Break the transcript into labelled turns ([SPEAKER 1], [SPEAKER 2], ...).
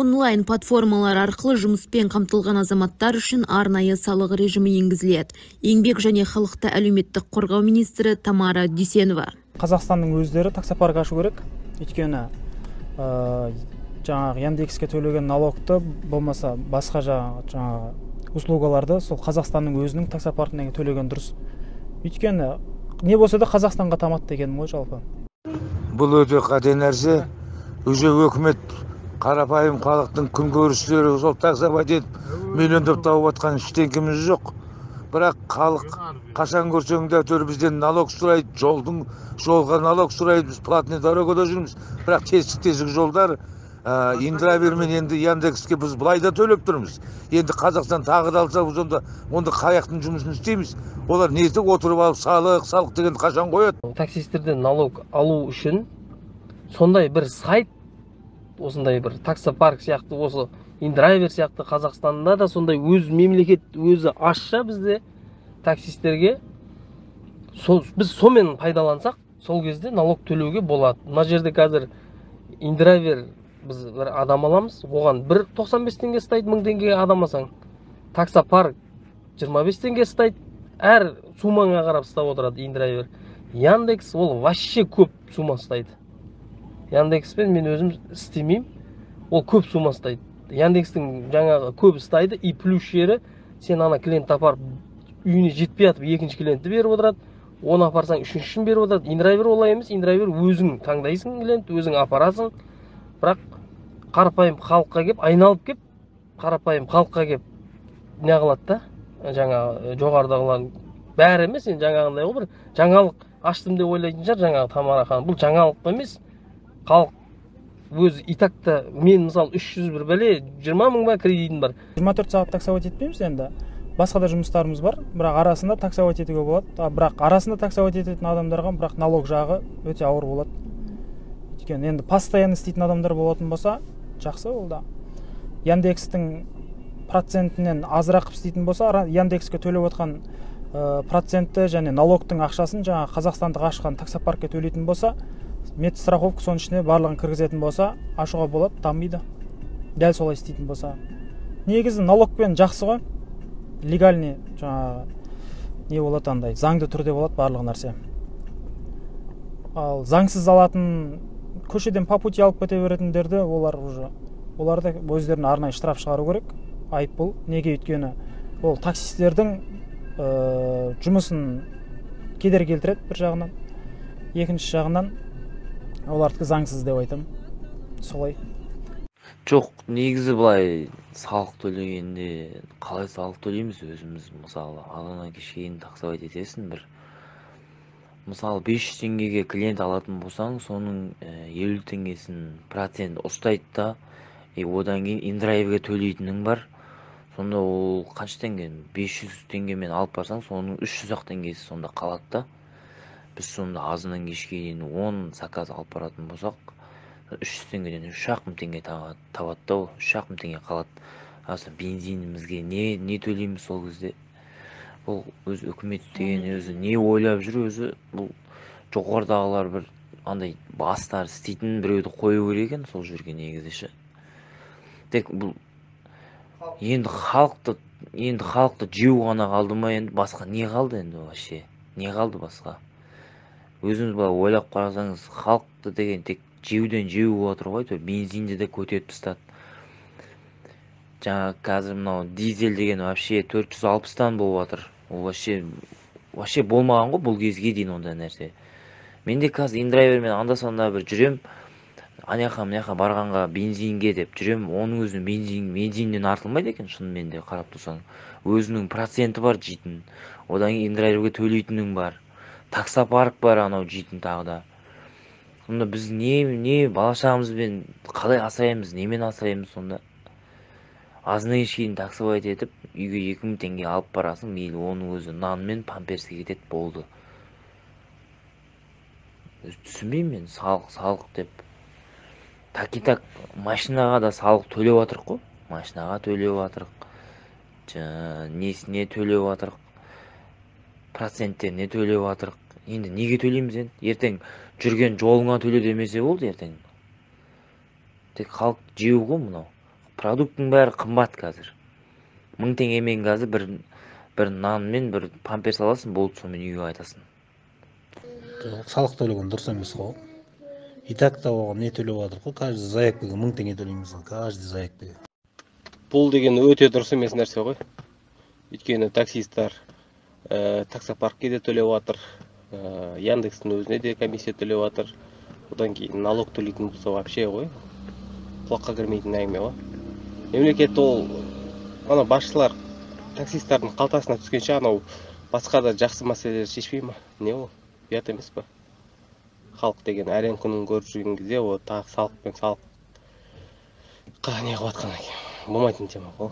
[SPEAKER 1] Онлайн платформалар арқылы жұмыспен қамтылған азаматтар үшін арнайы салық режимі енгізіледі. Еңбек және халықты әлеуметтік қорғау министрі Тамара Дүйсенова.
[SPEAKER 2] Қазақстанның өздері таксопарк ашу керек. Өйткені жаңағы Яндекске төлеген налогты болмаса басқа жаңағы услугаларды сол Қазақстанның өзінің таксопаркіне төлеген дұрыс. Өйткені не болса да Қазақстанға тамады дегенім ғой жалпы.
[SPEAKER 3] Бұл өте қате нәрсе. Уже өкімет қарапайым халықтың күнкөрістері сол таксовать етіп миллиондап тауып жатқан ештеңкеміз жоқ. Бірақ халық қашан көрсең де әйтеуір бізден налог сұрайды, жолға налог сұрайды, біз платный дорогада жүрміз. Бірақ тесік-тесік жолдар, индрайвермен енді Яндекске біз былай да төлеп тұрмыз. Енді Қазақстан тағы да алса, онда қаяқтың жұмысын істейміз. Олар нетіп отырып алып салық, салық дегенді қашан қояды?
[SPEAKER 4] Таксистерден налог алу үшін сондай бір сайт, осындай бір таксопарк сияқты, осы индрайвер сияқты Қазақстанда да сондай өз мемлекет өзі ашса бізде таксистерге, біз сонымен пайдалансақ, сол кезде налог төлеуге болады. Мына жерде қазір индрайвер біз бір адам аламыз, оған бір 95 теңге ұстайды, 1000 теңгеге адам алсаң. Таксопарк 25 теңге ұстайды, әр суммаңа қарап ұстап отырады индрайвер. Яндекс ол вообще көп сумма ұстайды. Яндекспен мен өзім істемеймін, ол көп сумма ұстайды. Яндекстің жаңағы көп ұстайды, и плюс жері, сен ана клиентті апарып үйіне жетпей атып екінші клиентті беріп отырады, оны апарсаң үшіншісін беріп отырады. Индрайвер олай емес, индрайвер өзің таңдайсың клиент, өзің апарасың. Бірақ қарапайым халыққа кеп, айналып кеп, қарапайым халыққа кеп не қылады да, жаңағы жоғарыдағылардың бәрі емес, енді жаңағындай ғой, бір жаңалық аштым деп ойлайтын шығар жаңағы Тамара ханым. Бұл жаңалық емес, халық өзі и так та, мен мысалы 300 бір бәле, 20 мың ба кредитім бар.
[SPEAKER 2] 24 сағат таксовать етпейміз енді. Басқа да жұмыстарымыз бар, бірақ арасында таксовать етуге болады. Бірақ арасында таксовать ететін адамдарға бірақ налог жағы өте ауыр болады. Өйткені енді постоянно істейтін адамдар болатын болса, жақсы ол да. Яндекстің процентінен азырақ істейтін болса, Яндекске төлеп отқан процентті және налогтың ақшасын жаңа қазақстандық ашқан таксопаркке төлейтін болса, медстраховка соның ішіне барлығын кіргізетін болса, ашуға болады, дамиды. Дәл солай істейтін болса. Негізі налогпен жақсы ғой. Легальный жаңағы не болады андай, заңды түрде болады барлық нәрсе. Ал заңсыз алатын, көшеден по пути алып кете беретіндерді, олар уже, оларды өздеріне арнайы штраф шығару керек, айыппұл. Неге? Өйткені ол таксистердің жұмысын кедергі келтіреді бір жағынан, екінші жағынан олардікі заңсыз деп айтамын. Солай.
[SPEAKER 5] Жоқ, негізі былай салық төлегенде қалай салық төлейміз өзіміз, мысалы, азаннан кешке дейін таксовать етесің бір. Мысалы, 500 теңгеге клиент алатын болсаң, соның 50 теңгесін процент ұстайды да, и одан кейін индрайверге төлейтінің бар. Сонда ол қанша теңге? 500 теңгемен алып барсаң, соның 300 ақ теңгесі сонда қалады да. Біз сонда азаннан кешке дейін 10 заказ алып баратын болсақ, 300 теңгеден үш ақ мың теңге табады да, ол үш ақ мың теңге қалады. Аса бензинімізге не төлейміз сол кезде? Бұл өз үкімет деген өзі не ойлап жүр өзі? Бұл жоғарыдағылар бір андай бастар істейтін біреуді қою керек екен сол жерге негізі ше. Тек бұл енді халықты жеу ғана қалды ма, енді басқа не қалды енді вообще? Не қалды басқа? Өзіңіз былай ойлап қарасаңыз, халықты деген тек жеуден жеу болып отыр ғой, әйтеуір бензинді де көтеріп тастады. Жаңа қазір мынау дизель деген вообще 460-тан болып жатыр. Ол вообще болмаған ғой бұл кезге дейін ондай нәрсе. Мен де қазір индрайвермен анда-санда бір жүрем, ана жаққа, мына жаққа барғанға бензинге деп жүрем, оның өзінің бензиннен артылмайды екен шынымен де қарап тұрсаң. Өзінің проценті бар жейтін, одан кейін индрайверге төлейтінің бар, таксопарк бар анау жейтін тағы да. Сонда біз не бала шағамызбен қалай асыраймыз, немен асыраймыз сонда? Азына кешке дейін таксовать етіп, үйге 2000 теңге алып барасың, мейлі оның өзі нан мен памперске кетеді, болды. Өзі түсінбеймін мен, салық, салық деп. Так и так машинаға да салық төлеп жатырық қой. Машинаға төлеп жатырық, несіне төлеп жатырық, проценттеріне төлеп жатырық. Енді неге төлейміз енді? Ертең жүрген жолыңа төле демесе болды ертең. Тек халық жеу ғой мынау. Продукттың бәрі қымбат қазір. 1000 теңгемен қазір бір нан мен бір памперс аласың, болды, сонымен үйге қайтасың.
[SPEAKER 6] Жоқ, салық төлеген дұрыс емес қой. И так та оған не төлеп жатыр ғой, каждый заявкаға 1000 теңге төлейміз ғой, каждый заявкаға.
[SPEAKER 7] Бұл деген өте дұрыс емес нәрсе ғой. Өйткені таксисттер таксопаркке де төлеп жатыр, Яндекстің өзіне де комиссия төлеп жатыр. Одан кейін налог төлейтін болса, вообще ғой, құлаққа кірмейтін әңгіме ғой. Мемлекет ол ана басшылар таксисттардың қалтасына түскенше, анау басқа да жақсы мәселелер шешпей ма? Не ол? Ұят емес па? Халық деген әрең күнін көріп жүрген кезде ол тағы салық пен салыққа не қылып жатқан екен. Болмайтын тема ғой.